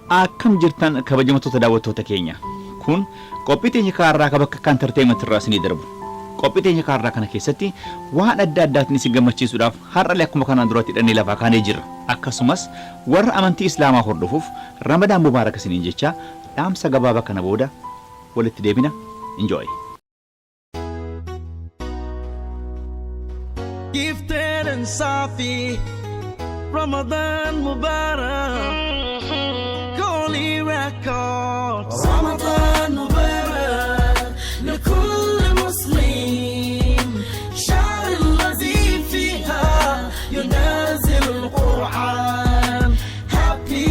Akkam jirtan kabajamtoota daawwattoota keenya. Kun qophii teenya kaarraa ka bakka akka entertainment irraa isinii darbu. Qophii teenya kaarraa kana keessatti waan adda addaatiin isin gammachiisuudhaaf har'allee akkuma kanaan duratti hidhannee lafaa kaanee jirra. Akkasumas warra amantii Islaamaa hordofuuf Ramadaan Mubaarak isiniin jechaa dhaamsa gabaabaa kana booda walitti deebina. Enjoy! Gifted and Safi, Ramadan Mubarak, Holy Records. رمضان مبارك لكل مسلم، شهر الذي فيها ينزل القرآن. Happy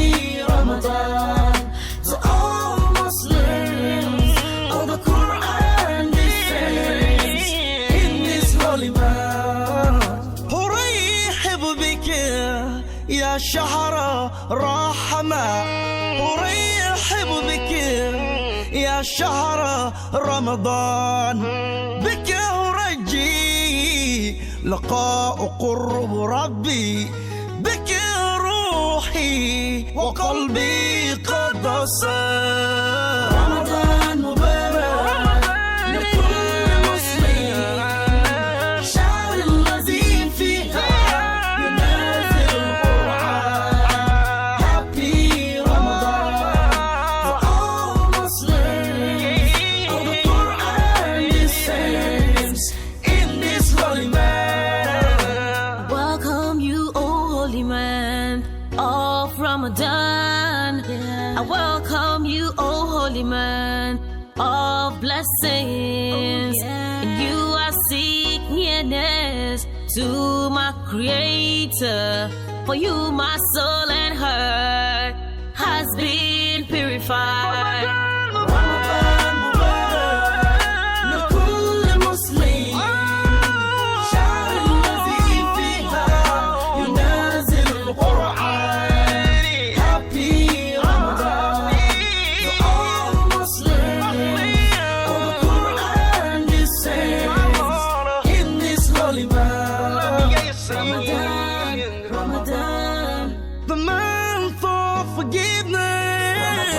Ramadan to all Muslims. All the Quran descends in this holy month. أرحب بك يا شهر رحمة، أرحب بك يا شهر رمضان، بك أرجي لقاء قرب ربي، بك روحي وقلبي قد صار. رمضان مبارك لكل مسلم، شهر الذي فيها ينزل القرآن. Happy Ramadan for all Muslims. All the Quran descends in this holy month. Welcome you, O holy month of Ramadan. I welcome you, O holy month of blessings. And you I seek nearness to my Creator. For you, my soul and heart has been purified. رمضان مبارك لكل مسلم، شهر الذي فيها ينزل القرآن. Happy Ramadan to all Muslims. All the Quran descends in this holy month. Ramadan, Ramadan, The month of forgiveness.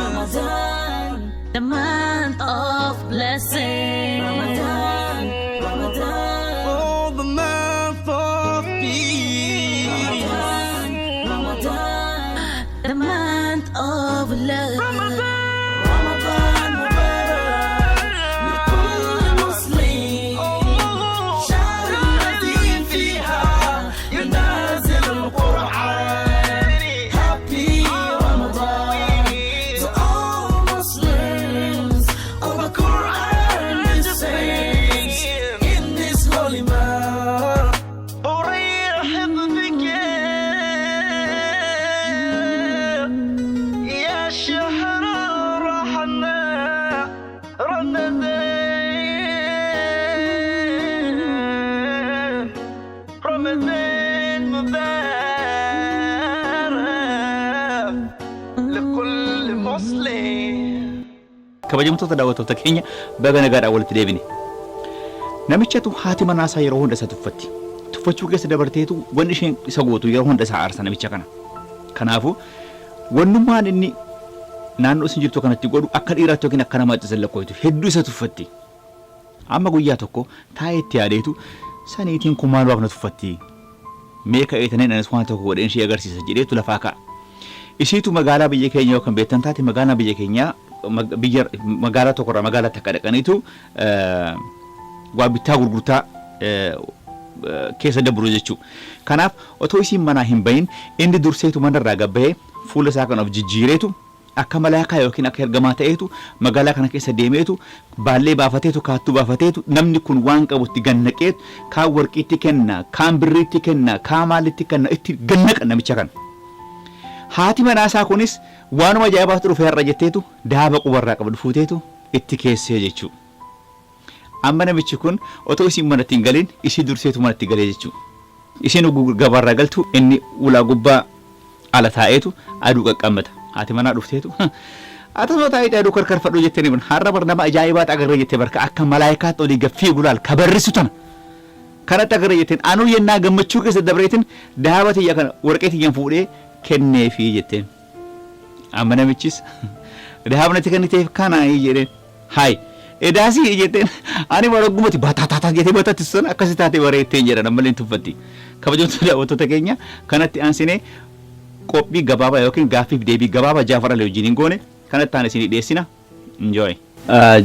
Ramadan, the month of blessing. Ramadan, Ramadan, Oh, the month of peace. Ramadan, Ramadan, the month of love. رمضان مبارك لكل مسلم، شهر الذي فيها ينزل القرآن. Happy Ramadan to all Muslims. All the Quran descends in this holy month. أرحب بك يا شهر الرحمة، رمضان، رمضان مبارك لكل مسلم. Kabajamtoota daawwattoota keenya, baga nagaadhaan walitti deebine. Namichatu haati manaa isaa yeroo hunda isa tuffatti. Tuffachuu keessa dabarteetu wanni isheen isa gootu yeroo hunda isa aarsa namicha kana. Kanaafuu wannummaan inni naannoo isin jirtu kanatti godhu akka dhiiraatti yookiin akka namaatti isa lakkooftu hedduu isa tuffatti. Amma guyyaa tokko taa'ee itti yaadeetu, saniitiin kun maal na tuffatti? Mee ka'eetaniin anis waan tokko godheen ishee agarsiisa jedheetu lafaa ka'a. Isiitu magaalaa biyya keenya yookaan beektan taate, magaalaa biyya keenyaa biyya magaalaa tokkorraa magaalaa takka dhaqaniitu waa bittaa gurgurtaa keessa dabru jechuudha. Kanaaf otoo isiin manaa hin bahin inni durseetu manarraa gabbahee fuula isaa kan of jijjiireetu akka malaakaa yookiin akka ergamaa ta'eetu magaalaa kana keessa deemeetu baallee baafateetu, kaattuu baafateetu, namni kun waan qabutti gannaqeetu, kaan warqiitti kenna, kaan birriitti kenna, kaan maalitti kenna, itti gannaqa namicha kana. Haati manaa isaa kunis waanuma ajaa'ibaatu dhufe har'a jetteetu daaba qubarraa qabdu fuuteetu itti keessee jechuudha. Amma namichi kun otoo isiin manatti hin galin isii durseetu manatti galee jechuudha. Isiin gabaarraa galtu inni ulaa gubbaa ala taa'eetu aduu qaqqammata. Haati manaa dhufteetu, "Atasuma taa'eeti aduu karkarfadhu," jettee ni, "Har'a bar nama ajaa'ibaatu agarra," jettee, "barka akka malaayikaatti olii gaffii gulaal kabarrisu tana. Kanatti agarra," jetteen, "Anuu yennaa gammachuu keessa dabreetin daaba tiyya kana warqee tiyyan fuudhee kenneefii," jetteen. Amma namichis dahabnatti kenniteef kana jedheen. Hayi edaasii jetteen ani baraggumati bataataataa jettee batatti sun akkasi taate bareetteen jedhan ammallee hin tuffatti. Kabajamtoota daawwattoota keenya, kanatti aansinee qophii gabaabaa yookiin gaaffiif deebii gabaabaa Jaafar Ali wajjin hin goone kanatti aan isinii dhiyeessina. Enjoy.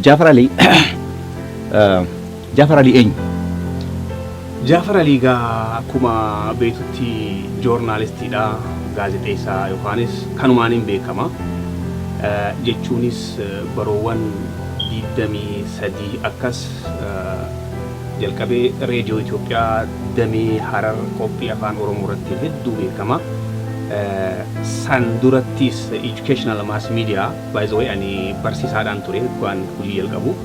Jaafar Ali, Jaafar Ali eenyu? Jaafar Alii gaa akkuma beektutti joornaalistiidha, gaazexeessaa yookaanis kanumaaniin beekama. Jechuunis baroowwan 23 akkas jalqabee Reediyoo Itoophiyaa damee Harar qophii Afaan Oromoo irratti hedduu beekama. San durattis educational mass media, by the way, ani barsiisaadhaan ture waan hojii jalqabu.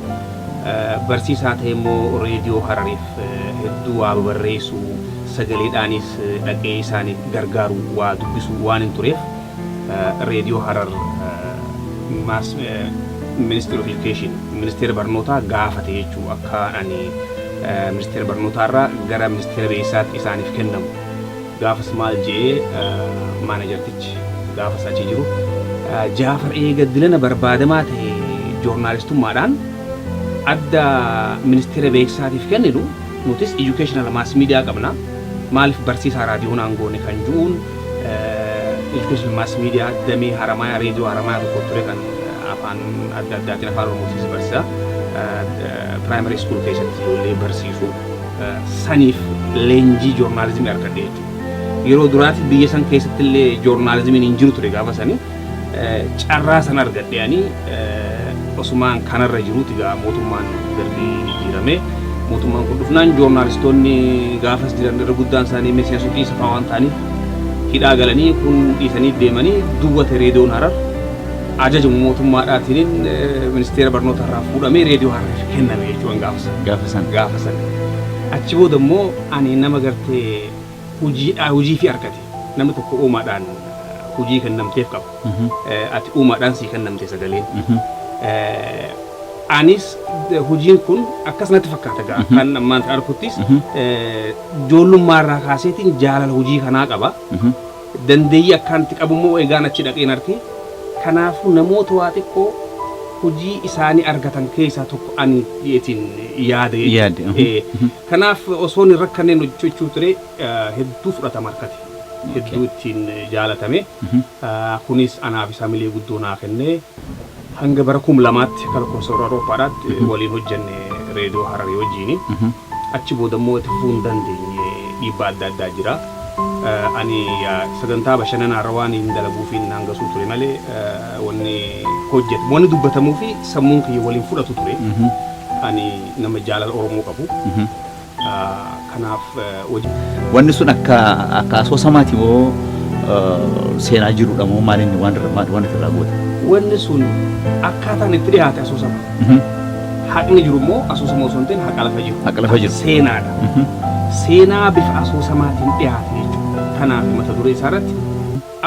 Barsiisaa ta'e immoo Reediyoo Harariif hedduu waa babarreessuu, sagaleedhaanis dhaqee isaaniif gargaaru, waa dubbisuu waan hin tureef, Reediyoo Harar mass Ministry of Education, ministeera barnootaa gaafate jechuu, akka ani ministeera barnootaa irraa gara ministeera beeksisaatti isaaniif kennamu. Gaafas maal je'ee maanajartichi gaafas achi jiru, Jaafar eega dilana barbaadamaa ta'e joornaalistummaadhaan adda ministeera beeksisaatiif kenninu, nutis educational mass media qabna, maaliif barsiisaa raadiyoon aangoone kan ju'uun, educational mass media damee Haramayaa, Reediyoo Haramayaa tokko ture kan afaan adda addaatiin, Afaan Oromootiis barsiisa, primary school keessatti ijoollee barsiisu saniif leenjii joornaalizimii argadhe jechuudha. Yeroo duraati biyya san keessatti illee joornaalizimiin hin jiru ture gaafa sanii. Carraa san argadhe. Ani osumaan kanarra jiruuti gaa mootummaan darbii jijjiirame. Mootummaan kun dhufnaan joornaalistoonni gaafas jiran irra guddaan isaanii miseensota isa fa'aa waan ta'aniif hidhaa galanii, kun dhiisanii deemanii, duwwate Reediyoon Harar. Ajajamu mootummaadhaatiin ministeera barnoota irraa fuudhamee Reediyoo Harariif kenname jechuudha gaafa san. Gaafa san. Gaafa san. Achi booda immoo ani nama gartee hojiidhaa hojii fi argate. Namni tokko uumaadhaan hojii kennamteef qaba. Ati uumaadhaan sii kennamte sagaleen. Anis hojiin kun akkas natti fakkaata gaa kan ammaan arguttis ijoollummaa irraa kaaseetiin jaalala hojii kanaa qaba. Dandeeyyii akkaan itti qabu immoo egaan achi dhaqeen arge. Kanaafuu namoota waa xiqqoo hojii isaanii argatan keessaa tokko ani dhiyeetiin yaada Yaade, jechuudha. Kanaaf osoo hin rakkanneen hojjechuu ture, hedduu fudhatama argate. Hedduu ittiin jaalatame. Kunis anaaf isaa milee guddoo naa kennee hanga bara 2000tti akka lakkoofsa warra Awurooppaadhaatti waliin hojjenne Reediyoo Hararii wajjini. Achi booda immoo itti fufuu hin dandeenye, dhiibbaa adda addaa jira. Ani sagantaa bashannanaa irra waan hin dalaguufiin hangasuu ture malee, wanni hojjetamu, wanni dubbatamuu fi sammuun kiyya waliin fudhatu ture. Ani nama jaalala Oromoo qabu. Kanaaf hojii. Wanni sun akka asoosamaati moo seenaa jirudha moo maal inni waan irra waan irraa goote? Wanni sun akkaataan itti dhiyaate asoosama. Haqni jiru immoo asoosama osoo hin ta'in haqa lafa jiru. Haqa lafa jiru. Seenaadha. Seenaa bifa asoosamaatiin dhiyaate jechuudha. Kanaaf mata duree isaa irratti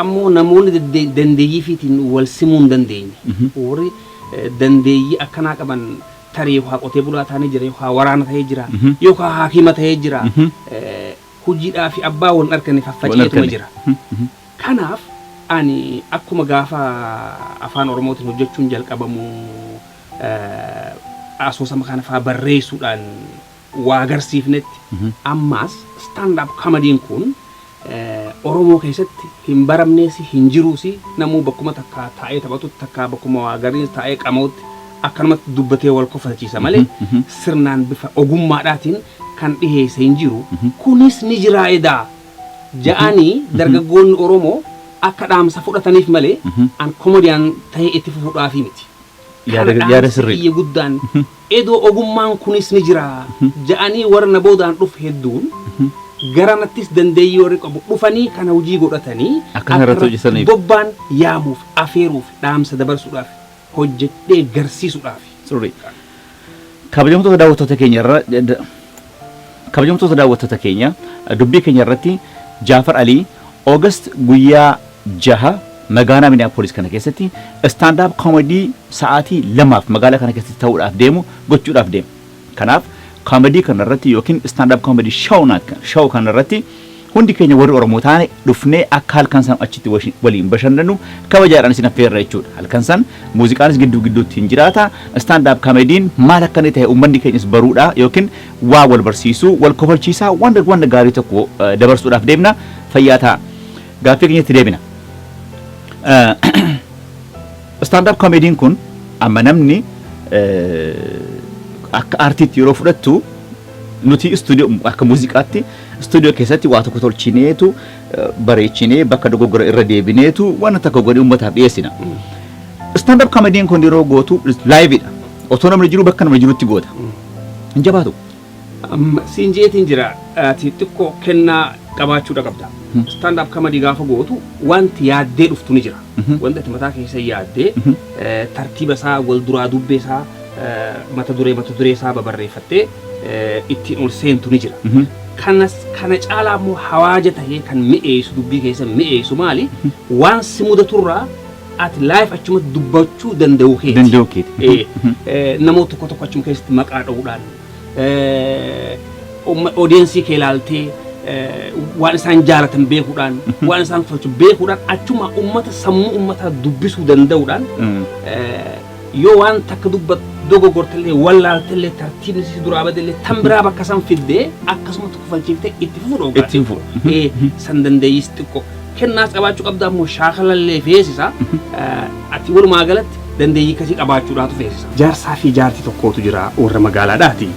ammoo namoonni dandeeyyiifiitiin wal simuu hin dandeenye. Warri dandeeyyii akkanaa qaban tarii yookaan qotee bulaa ta'anii jira, yookaan waraana ta'ee jira, yookaan haakima ta'ee jira. Hojiidhaa fi abbaa wal hin arganne faffaca'eetuma jira. Kanaaf ani akkuma gaafa Afaan Oromootiin hojjechuun jalqabamu asoosama kana fa'aa barreessuudhaan waa agarsiifnetti, ammaas stand up comedyn kun Oromoo keessatti hin baramnees hin jiruus. Namuu bakkuma takka taa'ee taphatutti, takka bakkuma waa gariin taa'ee qama'utti akkanumatti dubbatee wal kofalchiisa malee sirnaan bifa ogummaadhaatiin kan dhiheesse hin jiru. Kunis ni jiraa edaa ja'anii dargaggoonni Oromoo akka dhaamsa fudhataniif malee an komodiyaan ta'ee itti fufuudhaafii miti. Yaada Kana yaada dhaamsi sirriidha. kiyya guddaan edoo ogummaan kunis ni jira ja'anii warra na boodaan dhufu hedduun garanattis dandeeyyii warri qabu dhufanii kana hojii godhatanii akka kana irratti hojjetaniif. Bobbaan yaamuuf, afeeruuf, dhaamsa dabarsuudhaaf, hojjedhee garsiisuudhaaf. Sirrii. Kabajamtoota daawwattoota keenya irra, kabajamtoota daawwattoota keenya, dubbii keenya irratti Jaafar Alii August guyyaa 6 magaalaa Minneapolis kana keessatti stand up comedy sa'aatii 2f magaalaa kana keessatti ta'uudhaaf deemu gochuudhaaf deema. Kanaaf comedy kana irratti yookiin stand up comedy show kana irratti Hundi keenya warri Oromoo taane dhufnee akka halkan san achitti waliin bashannannu kabajaadhaan isin affeerra jechuudha. Halkan san muuziqaanis gidduu gidduutti hin jiraata. Stand up comedyn maal akka inni ta'e uummanni keenyas baruudha yookiin waa wal barsiisuu, wal kofalchiisaa, waan gaarii tokko dabarsuudhaaf deemna. Fayyaa ta'a. Gaaffii keenyatti deebina. Stand up comedyn kun amma namni akka aartiitti yeroo fudhattu, nuti istuudiyoo akka muuziqaatti istuudiyoo keessatti waa tokko tolchineetu, bareechinee, bakka dogoggora irra deebineetu waan tokko godhee uummataaf dhiyeessina. Stand up comedyn kun yeroo gootu liveidha. Otoo namni jiru bakka namni jirutti goota. Hin jabaatu. Siin jeetiin jira, ati xiqqoo kennaa qabaachuudha qabda. Stand up comedy gaafa gootu wanti yaaddee dhuftu ni jira. Wanti ati mataa keessa yaaddee tartiiba isaa, wal duraa dubbee isaa, mata duree isaa babarreeffattee ittiin ol seentu ni jira. Kanas kana caalaa immoo hawaaja tahee kan mi'eessu, dubbii keessa mi'eessu maali? Waan si mudaturraa ati live achumatti dubbachuu danda'uu keeti. Danda'uu keeti. Namoota tokko tokko achuma keessatti maqaa dha'uudhaan, audience kee ilaaltee, waan isaan jaalatan beekuudhaan, waan isaan tolchu beekuudhaan, achuma ummata sammuu ummataa dubbisuu danda'uudhaan, yoo waan takka dubbat dogoggortellee, wallaaltellee, tartiibni si duraa badellee, tan biraa bakka san fiddee akkasuma kofalchiiftee itti fufuu dhoogaa. Ittiin fufu. San dandeeyyis xiqqoo kennaas qabaachuu qabda, ammoo shaakalallee feesisa. Ati walumaa galatti dandeeyyii akkasii qabaachuudhaatu feesisa. Jaarsaa fi jaartii tokkootu jira, warra magaalaadhaati.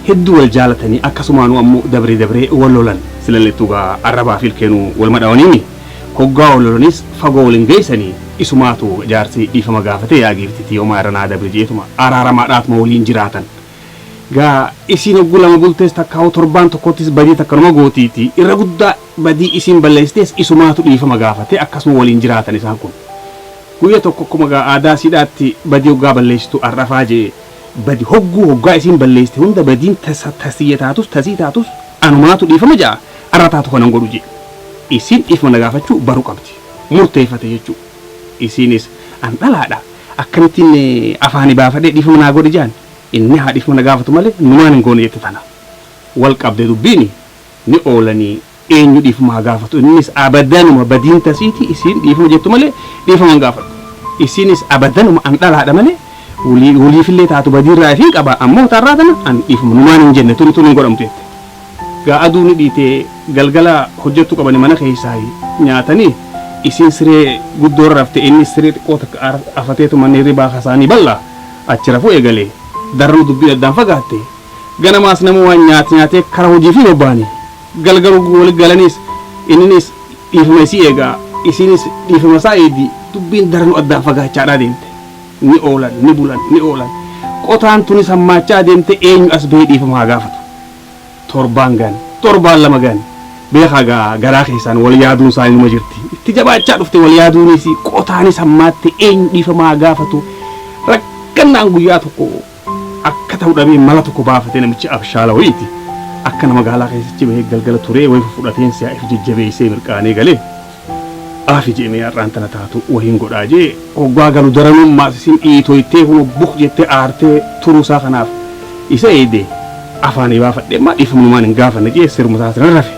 Hedduu wal jaalatanii, akkasumaanuu ammoo dabree dabree wal lolan. Silallettuu gaa arrabaa fi ilkeenuu wal madhaawaniini. Hoggaa wal lolanis fagoo waliin geessanii, isumaatu jaarsi dhiifama gaafatee, yaa giiftitii, yooma irra naa dabre jeetuma araaramaadhaatuma waliin jiraatan. Gaa isiin hogguu lama bultees takkaa'u torbaan tokkottis badii takkanuma gootiiti, irra guddaa badii isiin balleessitees isumaatu dhiifama gaafatee akkasuma waliin jiraatan isaan kun. Guyya tokko akkuma gaa aadaa siidhaatti badii hoggaa balleessitu arrafaa jee, badi hogguu hoggaa isiin balleessite hunda, badiin tasiyya taatus tasii taatus anumaatu dhiifama ja'a, arra taatu kanan godhu jee. Isiin dhiifama na gaafachuu baruu qabdi. Murteeffate jechuudha. Isiinis an dhalaadha. Akkamittiin afaanii baafadhee dhiifama naa godhi jaan, inni haa dhiifama na gaafatu malee numaan hin goone jette tana. Wal qabde dubbiini ni oolanii, eenyu dhiifama haa gaafatu? Innis abadanuma badiin tasiiti isiin dhiifama jettu malee dhiifama hin gaafatu. Isiinis abadanuma an dhalaadha malee waliifillee taatu badiirraa ifiin qaba, ammoo tarraa tana an dhiifama numaan hin jenne, tuni tuni hin godhamtu jette. Gaa aduu ni dhiitee, galgala hojjettu qabani, mana keessaa nyaatanii, isiin siree guddoo rafte, inni siree xiqqoo takka afateetu manni hirribaa kasaanii bal'aa achi rafuu eegalee, darranuu dubbiin addaan fagaatte. Ganamaas nama waan nyaate nyaatee kara hojii fi bobbaanii galgalu wali galaniis, inninis dhiifama isii eegaa, isiinis dhiifama isaa eedi, dubbiin daranuu addaan fagaachaadhaa deemte. Ni oolan, ni bulan, ni oolan, qotaan tunis hammaachaa deemte. Eenyu as bahee dhiifama haa gaafatu? Torbaan gan, torbaan 2 gan, beekaa gaa garaa keessaan wal yaaduun isaanii numa jirti. Itti jabaachaa dhufte wal yaaduunis, qotaanis hammaatte. Eenyu dhiifama haa gaafatu? Rakkannaan guyyaa tokko akka ta'u dhabee mala tokko baafate. Namichi abshaala wayiiti. Akka nama magaalaa keessatti bahee galgala turee wayii fudhateen si'a if jajjabeessee mirqaanee galee, aafi jeemee har'aan tana taatu wayiin godhaa jee. Hoggaa galu daranummaas isin dhiitoytee kun buk jettee aartee turuusaa kanaaf isa eede, afaanii baafadhee maa dhiifamnumaan hin gaafanne jee sirma isaa sana rafe.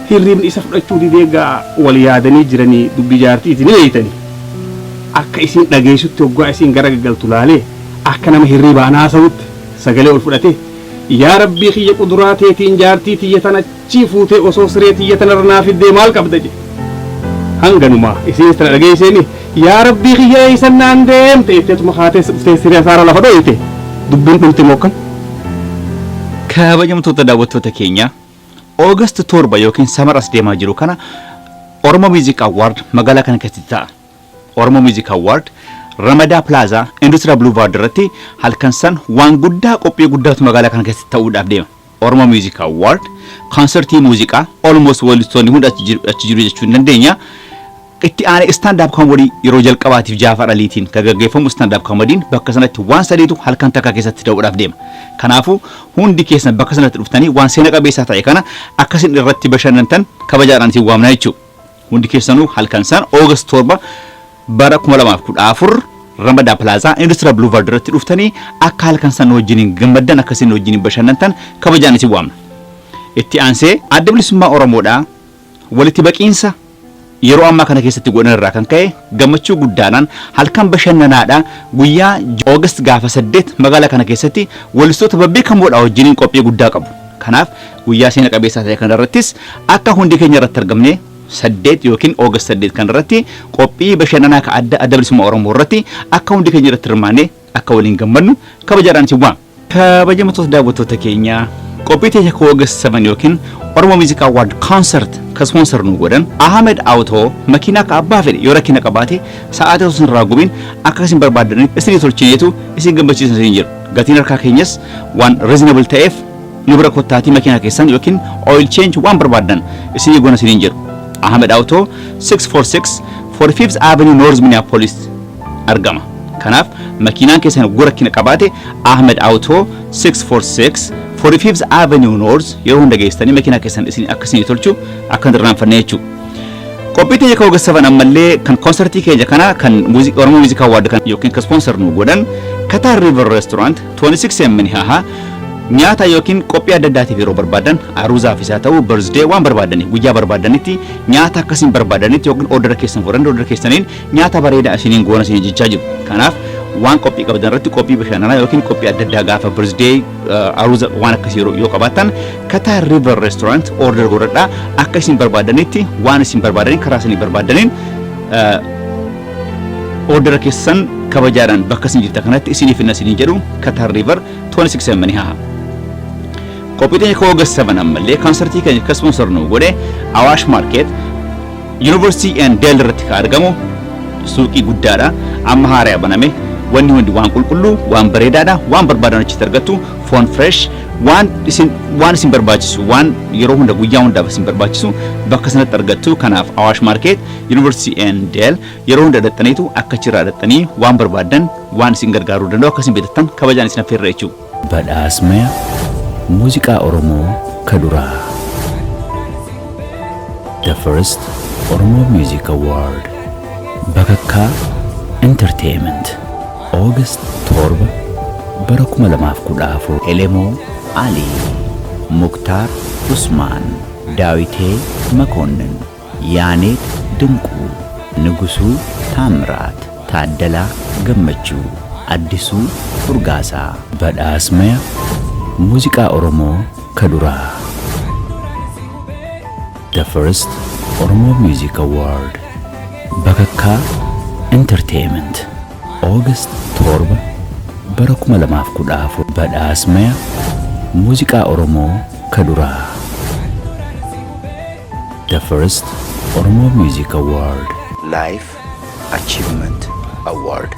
Hirribni isa fudhachuu didee. Gaa wal yaadanii jiranii, dubbii jaartiiti ni beeytanii. Akka isin dhageessutti hoggaa isin gara gaggaltu laalee, akka nama hirribaan haasa'utti sagalee ol fudhatee, "Yaa Rabbii kiyya, quduraa teetiin jaartii tiyya tana achii fuutee osoo siree tiyya tanarra naa fiddee maal qabda?" jedhe. Hanganumaa isinis tana dhageesseeni, "Yaa Rabbii kiyya, eeysan naan deemte?" jetteetuma kaatee dhuftee siree asaara lafa dhoyite. Dubbiin dhumte moo akkam? Kabajamtoota daawwattoota keenya, August 7 yookiin summer as deemaa jiru kana Oromo Music Award magaalaa kana keessatti ta'a. Oromo Music Award Ramadaa Plaza, Industrial Boulevard irratti halkan san waan guddaa, qophii guddaatu magaalaa kana keessatti ta'uudhaaf deema. Oromo Music Award konsertii muuziqaa almost weellistoonni hundi achi jiru jechuu hin dandeenya. Itti aanee stand up comedy yeroo jalqabaatiif Jaafar Aliitiin kan gaggeeffamu stand up comedyn bakka sanatti waan sadiitu halkan takka keessatti ta'uudhaaf deema. Kanaafuu hundi keessan bakka sanatti dhuftanii waan seena qabeessaa ta'e kana akkasin irratti bashannantan kabajaadhaan isin waamna jechuudha. Hundi keessanuu halkan san August 7 bara 2014 Ramadaa Plaza, Industrial Boulevard irratti dhuftanii akka halkan san wajjiniin gammaddan, akkasiin wajjiniin bashannantan kabajaan isin waamna. Itti aansee Adda Bilisummaa Oromoodhaa Walitti baqiinsa yeroo ammaa kana keessatti godhan irraa kan ka'e gammachuu guddaadhaan halkan bashannanaadha guyyaa August gaafa 8 magaalaa kana keessatti weellistoota babbeekamoodha wajjiniin qophii guddaa qabu. Kanaaf guyyaa seena qabeessaa ta'e kana irrattis akka hundi keenya irratti argamne, 8 yookiin August 8 kana irratti qophii bashannanaa ka adda Adda Bilisummaa Oromoo irratti akka hundi keenya irratti hirmaannee akka waliin gammannu kabajaadhaan isin waama. Kabajamtoota daawwattoota keenyaa, qophii teenya ka August 7 yookiin Oromo Music Award Concert ka sponsor nu godhan Ahmed Auto, makiinaa ka abbaa fedhe yoo rakkina qabaate sa'aatii osoo isin irraa gubin akka isin barbaaddanitti isinii tolchineetu isin gammachiisna isin jedhu. Gatiin harkaa keenyas waan reasonable ta'eef nu bira kottaatii makiinaa keessan yookiin oil change waan barbaaddan isinii goona isiniin jedhu. Ahmed Auto, 646 45th Avenue North, Minneapolis argama. Kanaaf makiinaan keessan yogguu rakkina qabaate Ahmed Auto, 646 45th Avenue North yeroo hunda geessitanii makiinaa keessan isin akka isinii tolchu akka hin irraanfanne jechuudha. Qophii teenya kan August 7 ammallee kan konsertii keenya kana kan Oromo Music Award kan yookiin kan sponsor nu godhan Qatar River Restaurant, 26 M Minnehaha. Nyaata yookiin qophii adda addaatiif yeroo barbaadan, aruuzaafis haa ta'u, birthday, waan barbaadaniif, guyyaa barbaadanitti nyaata akkasiin barbaadanitti yookiin order keessan fudhanne order keessaniin nyaata bareedaa isiniin goona isiniin jechaa jiru. Kanaaf waan qophii qabdan irratti, qophii bashannanaa yookiin qophii adda addaa gaafa birthday, aruuza, waan akkasii yoo qabaattan Qatar River Restaurant order godhadhaa. Akka isin barbaadanitti, waan isin barbaadaniin, karaa isin barbaadaniin order keessan kabajaadhaan bakka isin jirtan kanatti isiniif finna isiniin jedhu, Qatar River, 26 Minnehaha. Qophii teenya ka August 7 ammallee konsertii keenya akka sponsor nu godhe Awash Market, University and Dale irratti kan argamu suuqii guddaadha. Amma haaraa baname. Wanni hundi waan qulqulluu, waan bareedaadha. Waan barbaadan achitti argattu. Foon fresh, waan isin barbaachisu, waan yeroo hunda guyyaa hundaaf isin barbaachisu bakka sanatti argattu. Kanaaf Awash Market, University and Dale yeroo hunda dhaxxaniitu akka achirraa dhaxxanii waan barbaadan, waan isin gargaaruu danda'u akka isin bitattan kabajaan isin affeerra jechuudha. Badhaasmaya muuziqaa Oromoo ka duraa, The First Oromo Music Award, Bakakkaa Entertainment, August 7 bara 2014: Elemoo Alii, Muktaar Usmaan, Daawitee Makoonnin, Yaaneet Dinquu, Nugusuu Taamiraat, Taaddalaa Gammachuu, Addisuu Furgaasaa. Badhaasmaya muuziqaa Oromoo ka duraa, The First Oromo Music Award, Bakakkaa Entertainment, August 7 bara 2014. Badhaasmaya muuziqaa Oromoo ka duraa, The First Oromo Music Award. Life Achievement Award,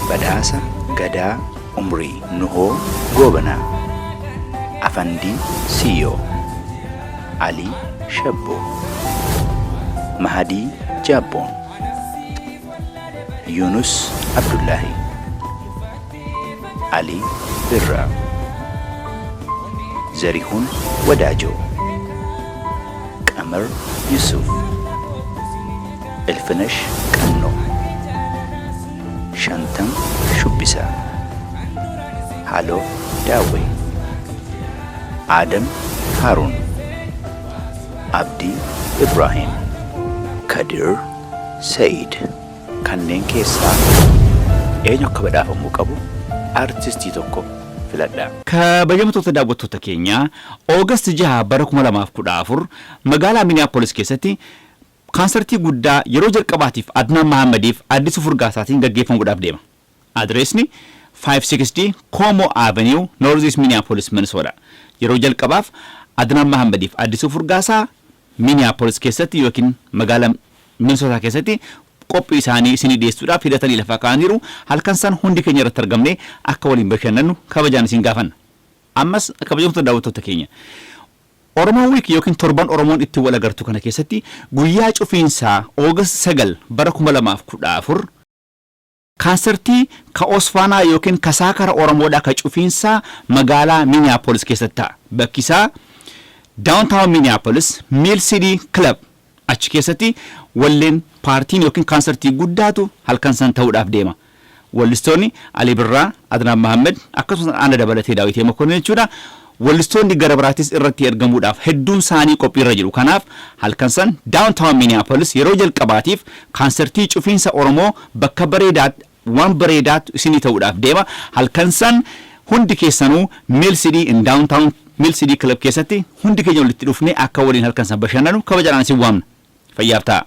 Badhaasa Gadaa Umrii: Nuhoo Goobanaa, Afandii Siyyoo, Alii Shabboo, Mahadii Jaabboon, Yunus Abdullaahi, Alii Birraa, Zarihuun Wadaajoo, Qamar Yusuf, Ilfinesh Qannoo, Shantam Shubbisaa, Haaloo Daawwee, Aadam Haaruun, Abdii Ibraahim, Kadir Sa'iid. Kanneen keessaa eenyu akka badhaafamuu qabu artistii tokko filadhaa. Kabajamtoota daawwattoota keenyaa, August 6 bara 2014 magaalaa Minneapolis keessatti kaansertii guddaa yeroo jalqabaatiif Adnaan Mahammadiif Addisuu Furgaasaatiin gaggeeffamuudhaaf deema. Adreesni 560 Como Avenue, Northeast Minneapolis, Minnesota. Yeroo jalqabaaf Adnaan Mahammadiif Addisuu Furgaasaa Minneapolis keessatti yookiin magaalaa Minnesota keessatti qophii isaanii isinii dhiyeessuudhaaf hidhatanii lafaa ka'aniiru. Halkan san hundi keenya irratti argamne akka waliin bashannannu kabajaan isin gaafanna. Ammas kabajamtoota daawwattoota keenya, Oromoo Week yookiin torban Oromoon itti wal agartu kana keessatti guyyaa cufiinsaa August 9 bara 2014 kaansertii ka Osfaanaa yookiin ka saakara Oromoodhaa ka cufiinsaa magaalaa Minneapolis keessatti ta'a. Bakki isaa Downtown Minneapolis, Mill City Club. Achi keessatti walleen paartiin yookiin kaansertii guddaatu halkan san ta'uudhaaf deema. Wallistoonni Ali Birraa, Adnaan Mahammed, akkasumas ana dabalatee Daawitee Mokonnin jechuudha. Wallistoonni gara biraatis irratti ergamuudhaaf hedduun isaanii qophiirra jiru. Kanaaf halkan san downtown Minneapolis yeroo jalqabaatiif kaansertii cufiinsa Oromoo bakka bareedaatti waan bareedaatu isinii ta'uudhaaf deema. Halkan san hundi keessanuu Mill City in downtown Mill City Club keessatti hundi keenya walitti dhufnee akka waliin halkan san bashannanu kabajaadhaan isin waamna. Fayyaaf ta'a.